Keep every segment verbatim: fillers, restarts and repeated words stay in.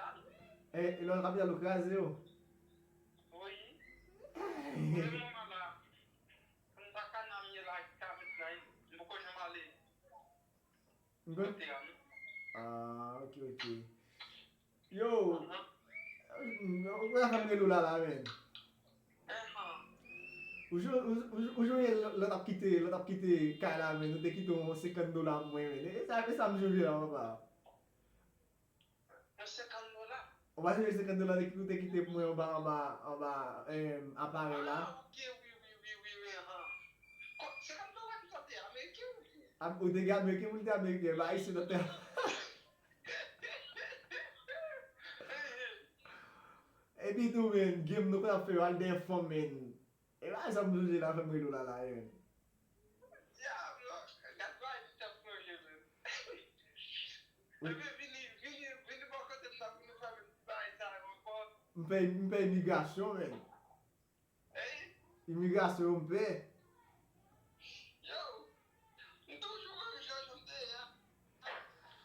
kapital. E, e lè w nan kapital, ou kraze yo? Wi. Pou le moman la, m pa ka nan mye la, kapital la, m poko janm ale. Kote a, non? Ah, ok, ok. Yo, ou wè sa m rele w la, la, men. Ou jou, ou, ou, ou jou lè, lè w t ap kite, lè w t ap kite kay la, men, ou te kite yon senkant dola pou mwen, men. E sa, e sa m sonje la, papa. Yon senkant dola? Ou pa sonje senkant dola ou te kite pou mwen anba, anba, anba, em, aparèy la? Ah, ok, wi, wi, wi, wi, wi, ahan. Kò, senkant dola ki sa te ameriken ou byen? Ou te gen ameriken, pou li te ameriken, ba ayisyen nan tè. Epi tou, men, game nou konn ap fè yo, al dèyè fanm, men. E pa sa m sonje la, fè m rele w la, la, men. Dyab, non. Gad bagay li t ap sonje, men. Wi. Ebyen, vini, vini, vini bò kote m nan pou nou fè menm ti bagay sa yo ankò. M pè, m pè imigrasyon, men. Hey. Imigrasyon yo, m pè. Yo, m toujou renmen jan jan m te ye a.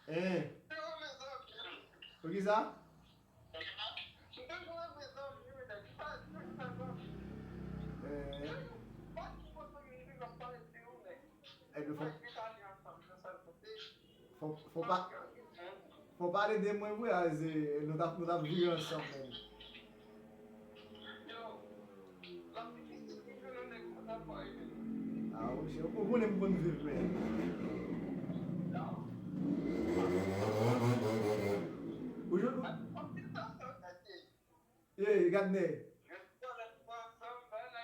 Hein. Yo, mezanmi. Poukisa? M toujou renmen zanmi, men nèg, pa di m sa zanmi. Hein. Pa di m zanmi, m ap pale de ou, nèg. Ebyen, fò, fò, fò pa, fò pale de mwen vre, a, se, nou t ap, nou t ap viv ansanm, men. A, ou, se, ou konnen m konn viv, men. Ou jwenn, ou, Ey, gad nèg. Yo, tout bagay nou ansanm, bagay la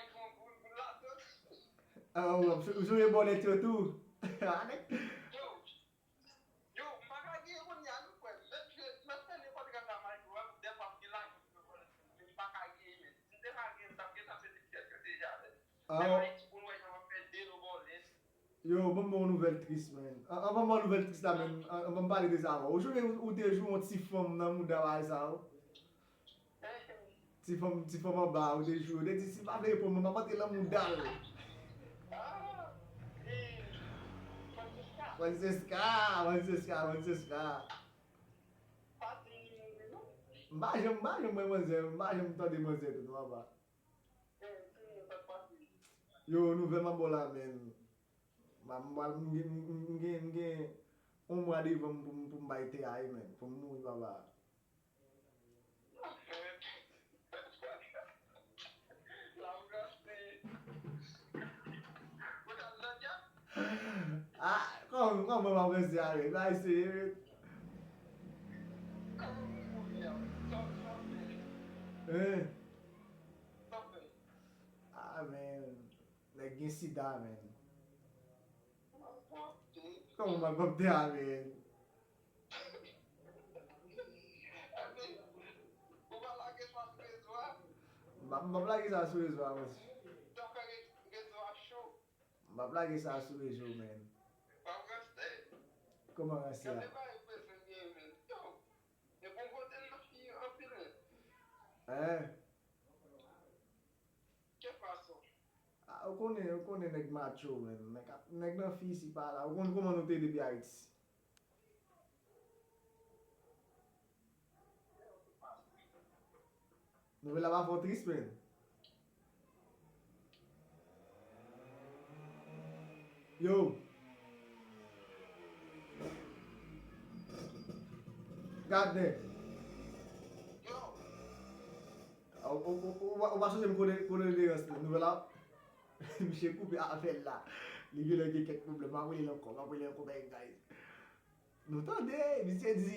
Ah, w ap sou- w sou bòlèt yo tou. Yo, yo, m pa ka gen kounye a, nou kwè. Lè m jwe, lè m fè nenpòt kaka Maestro a, dèfwa m gen lajan pou mwen bòlèt, men m pa ka gen, men. Si m te ka gen, m t ap gentan fè ti pyès yo deja, men. Men Ayiti pou n wè jan w ap fè de lo bòlèt. Yo, ban m ba w nouvèl tris, man. An, an ban m ba w nouvèl tris la, man. An, an ban m pale de sa avè w. Ou sonje ou, ou te jwe yon ti fanm nan mouda bagay sa yo? Ti fanm, ti fanm anba, ou te jwe. Ou te di, si l pa vle reponn mwen, m ap antre nan mouda l. Ah, e, Francesca. Francesca, Francesca, Francesca. Pa di m li mouri, non? M pa janm, m pa janm wè manzè, m pa janm tande manzè tou, non, papa. E, si moun sa k pase. Yo, nouvèl m ap ba w la, man. M, m, m, m gen, m, m gen, m gen yon mwa devan m pou, m- pou m bay tè a, man. Pou m mouri, papa. La ou ranse. Ou t al nan dyab? Ah, kòman, kòman m ap ranse a, man? Bay serye, man. Kòman ou mouri a? Sa, sa w fè? Hein? Sa w fè? Ah, man. Nèg gen sida, man. Malpwòpte. Kòman malpwòpte a, man? Epi, ou pa lage sa sou rezo a? M ap, m ap lage sa sou rezo a, mesye. Sa fè re- rezo a cho. M ap lage sa sou rezo, man. W ap ranse. Kòman ranse a? Gade bagay ou bezwen genyen, men. Yo, e bon kote l nan fi anpil, men. Hein? Ke fason? Ah, ou konnen, ou konnen nèg macho, man. Nèg ap- nèg nan fi isi pa la. Ou konn kòman nou te ye depi Ayiti? Nouvèl la pa fò tris, man. Yo. Gade. Yo, Ou, ou, ou, ou, ou pa sonje m kole, kole de rans la. Nouvèl la, misye koupe avè l la. Li genlè gen kèk pwoblèm. M ap rele l ankò, m ap rele l ankò, men guys. Nou tande, misye di,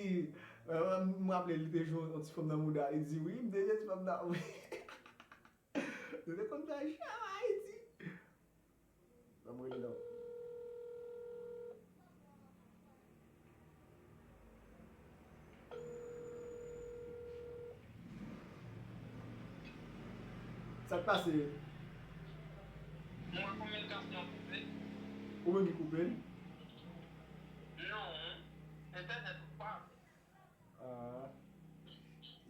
euh, m raple li te jwe yon ti fanm nan mouda. Li di, wi, m te jwe ti fanm nan, wi. Nou te konn fè chè Ayiti. Ban m rele non. Sa k pase? Mwen kominikasyon koupe. Ou menm ki koupe l? Non, entènèt ou pa. Ah.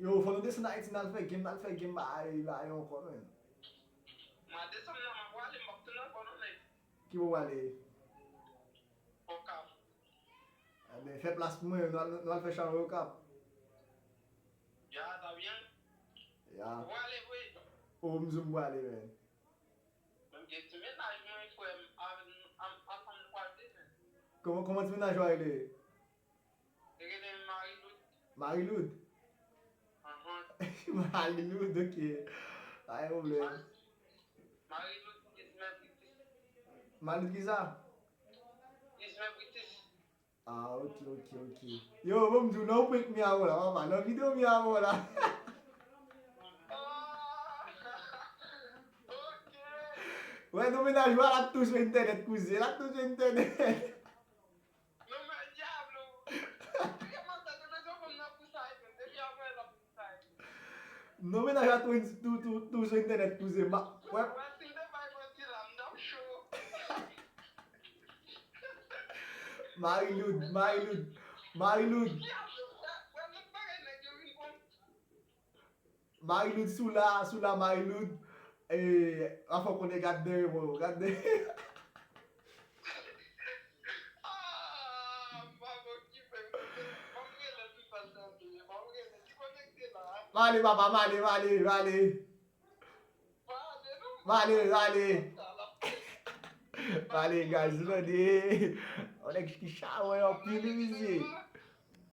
Yo, fò nou desann Ayiti, n al fè game, n al fè game ba, ba yo ankò, men. Mwa desanm nan, m ap prale, m p ap tounen ankò, non, nèg. Ki bò w prale? Okap. Ebyen, fè plas pou mwen, nou al, nou al fè chawony Okap. Ya, ta byen. Ya. Ou prale vre? O, m di w m prale, men. Menm gen ti mennaj mwen, frè m, avè m, ansanm nou pral demen. Kòman, kòman ti mennaj ou a rele? Li rele m Mariloud. Mariloud? Anhan. Mariloud, ok. Pa gen pwoblèm. Mariloud Ismail Britis. Mariloud kisa? Ismail Britis. Ah, ok, ok, ok. Yo, bon, m di w, nan prank mi avè w la, papa. Nan videyo mi avè w la. Ah! Ok. Wè, nou mennaj ou a, l ap tou sou entènèt, kouzen. L ap tou sou entènèt. Non, men dyablo. Kòman sa, te bezwen konn nan pou sa, e menm. Depi apre, l ap pou sa, e menm. Non, mennaj la tou, tou, tou, tou sou entènèt, kouzen. Ma, wè. Wè, si m te bay manti la, m t ap cho. Mariloud, Mariloud, Mariloud. Dyablo, wè, wè, lòt bagay nèg yo vin konn. Mariloud, sou la, sou la, Mariloud. E, anfen, w konnen, gad dèyè mwen, gad dèyè. Ah, m pa okipe m. Ban m rele pi fas nan tou. Ban m rele. Li konekte la. M ale, papa, m ale, m ale, m ale. Pa ale, non. M ale, m ale. Sa la. M ale, guys, nou tande. Yon nèg ki chawony anpil, wi, mesye.